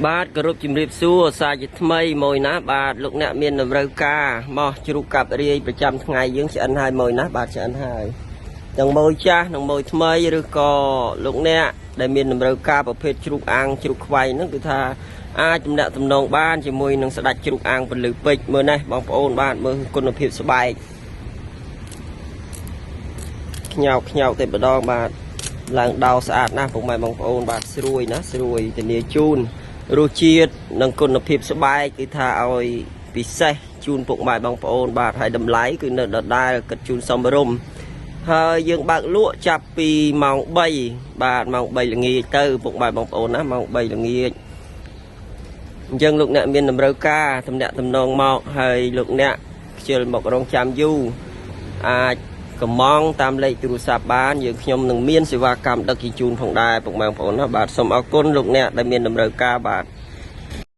បាទគោរពជំរាបសួរសាជាថ្មីមួយណាបាទលោកអ្នកមានតម្រូវការមកជ្រូកកាប់រាយប្រចាំថ្ងៃយើងឆ្អិនហើយមួយណាបាទឆ្អិនហើយទាំងម៉ួយចាស់និងម៉ួយថ្មីឬក៏លោកអ្នកដែលមានតម្រូវការប្រភេទជ្រូកអាំងជ្រូកខ្វៃហ្នឹងគឺថាអាចទំនាក់ទំនងបានជាមួយនឹងស្ដេចជ្រូកអាំងពលឺពេជ្រមើលនេះបងប្អូនបាទមើលគុណភាពស្បែកខ្ញោកខ្ញោកតែម្ដងបាទឡើងដោស្អាតណាស់ពុកម៉ែបងប្អូនបាទស្រួយណាស្រួយធានាជូន រសជាតិនិងគុណភាពស្បែកគឺថាឲ្យពិសេសជូនពុកម៉ែបងប្អូនបាទហើយតម្លៃគឺនៅដដែលគិតជូនសមរម្យហើយយើងបើកលក់ចាប់ពីម៉ោង3បាទម៉ោង3ល្ងាចទៅពុកម៉ែបងប្អូនណាម៉ោង3ល្ងាចអញ្ចឹងលោកអ្នកមានតម្រូវការតំណាក់តំណងមកហើយលោកអ្នកខ្ជិលមករងចាំយូរអាចកំងតាមលេខទូរស័ព្ទបានយើងខ្ញុំនឹងមានសេវាកម្មដឹកជញ្ជូនផងដែរពុកម៉ែបងប្អូនណាបាទសូមអរគុណលោកអ្នកដែលមានតម្រូវការបាទ។